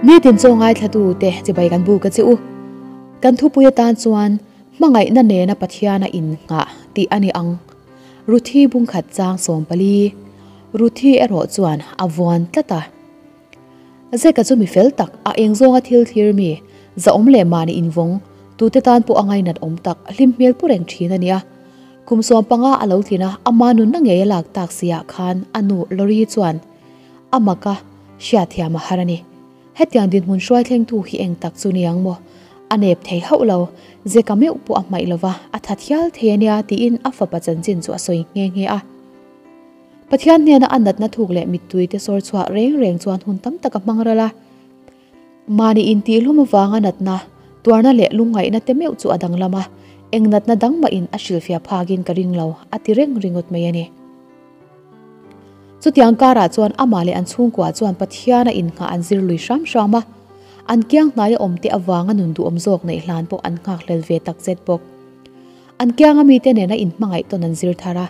Nitin chaw ngaithlatu te chibai kan buk a che u. Kan thupui atan chuan hmangaihna nena Pathiana innghah tih a ni ang. Ruthi bungkhat chang 14. Ruthi erawh chuan a vuan tlat a. Zeka chu mi fel tak, a eng zawnga thil thlir mi, zahawm leh mahni invawng, tute tan pawh a ngainat awm tak, hlim hmel pu reng thin a ni a. Kum 15 a lo tlin a, ama nunna ngei a lak tak siah khan a nu Lori chuan a mak a, hriatthiam a har a ni. Hetiang dinhmun hruai thlengtu hi eng tak chu ni ang maw? A nep thei hauh lo, Zeka meuh pawh a hmaih lova, a that hial thei a nia tiin a fapa chanchin chu a sawi nghe nghe a. Pathian hnena a natna thuk leh mittui te sawr chhuah reng reng chuan hun tam tak a hmang ral a. Mahni intihhlum avanga natna, tuarna leh lungngaihna te meuh chu a danglam a, eng natna dang mahin a hrilhfiah phakin ka ring lo, a ti reng ringawt mai a ni. Chutiang karah chuan amah leh an chhungkua chuan Pathiana innghah an zir lui hram hram a, an kiang hnaia awmte avanga nun duhawm zawk neih hlan pawh an nghakhlel ve takzet bawk. An kianga mite nena inhmangaih tawn an zir thar a.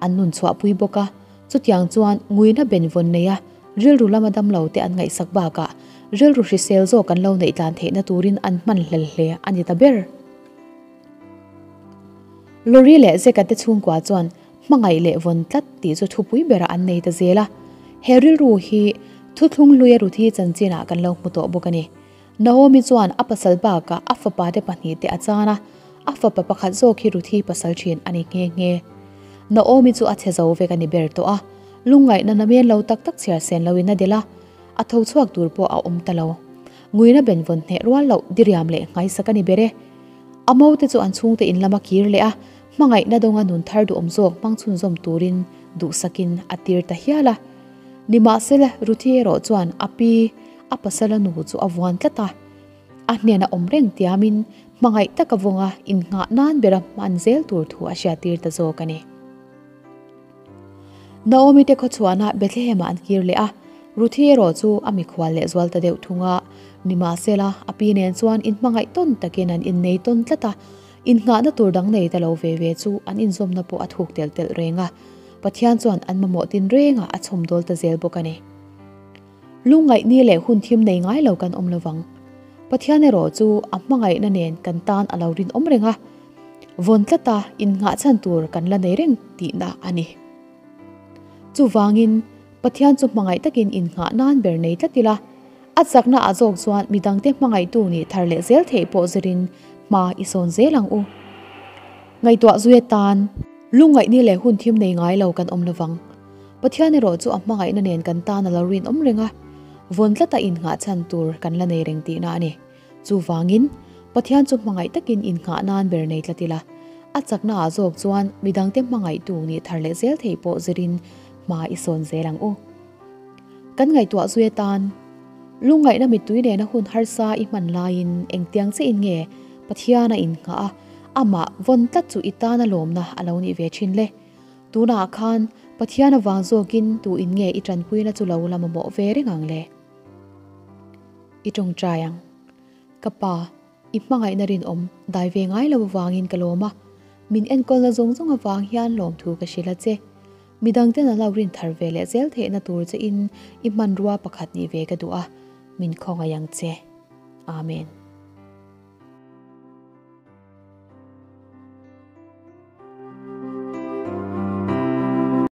An nun chhuahpui bawk a, chutiang chuan nguina benvawn neia rilru lama damlo te an ngaihsak bakah rilru hrisel zawk an lo neih tlan theihna turin an hman hlel hle a ni ta ber. Lori leh Zeka te chhungkua chuan hmangaih leh vawn tlat tih chu thupui berah an nei ta zel a, he rilru hi thuthlung hluia Ruthi chanchinah kan lo hmu tawh bawk a ni. Naomi chuan a pasal bakah a fapa te pahnih te a chan a, a fapa pakhat zawk hi Ruthi pasal thin a ni nghe nghe. Naomi chu a chhe zo vek a ni ber tawh a, lungngaihna namen lo tak tak chhiar sen loin a delh a, a tho chhuak tur pawh a awm ta lo. Nguina benvawn hneh rual loh diriam leh nghaisak a ni ber e. A mo te chu an chhungte in lama kir leh a, hmangaihna dawnga nun thar duhawm zawk hmang chhunzawm turin duhsakin a tir ta hial a. Nimahsela, Ruthi erawh chuan a pi, a pasala nu chu a vuan tlat a. A hnena awm reng tiamin hmangaih taka vawnga innghah nan bera hman zel tur thu a hriattir ta zawk a ni. Naomi te khawchhuahna Bethlehem-ah an kir leh a, Ruthi erawh chu a mikhual leh zual ta deuh thung a. Nimahsela, a pi nen chuan inhmangaih tawn takin an innei tawn tlat a, innghahna tur dang nei ta lo ve ve chu an inzawmna pawh a thuk telh telh reng a. Pathian chuan an mamawh tinrengah a chhawmdawl ta zel bawk a ni. Lungngaihni leh hun thim nei ngai lo kan awm lovang. Pathian erawh chu a hmangaihna nen kan tan a lo rinawm reng a, vawn tlata innghah chhan tur kan la nei reng tihna a ni. Chuvangin, Pathian chu hmangaih takin innghah nan ber nei tlat ila, a chakna ah zawk chuan midangte hmangaihtu nih thar leh zel theih pawh zirin hma i sawn zel ang u. Ngaihtuah zui atan lungngaihni leh hun thim nei ngai lo kan awm lovang. Pathian erawh chu a hmangaihna nen kan tan a lo rinawm reng a, vawn tlata innghah chhan tur kan la nei reng tihna a ni. Chuvangin, Pathian chu hmangaih takin innghah nan ber nei tlat ila, a chakna ah zawk chuan midangte hmangaihtu nih thar leh zel theih pawh zirin hma i sawn zel ang u. Kan ngaihtuah zui atan, lungngaihna mittui nena hun harsa i hman laiin engtiang chiahin nge Pathian a innghah a, amah vawn tlat chu i tan a lawmna a lo nih ve thin le? Tunah khan Pathian avang zawkin tu in nge i tanpuina chu lo la mamawh ve reng ang le? I tawngtai ang. Ka pa, i hmangaihna rinawm dai ve ngai lo avangin ka lawm a, min enkawlna zawng zawng avang hian lawmthu ka hrilh a che. Midangten an lo rin thar ve leh zel theihna tur che in i hmanrua pakhat nih ve ka duh a, min khawngaih ang che. Amen.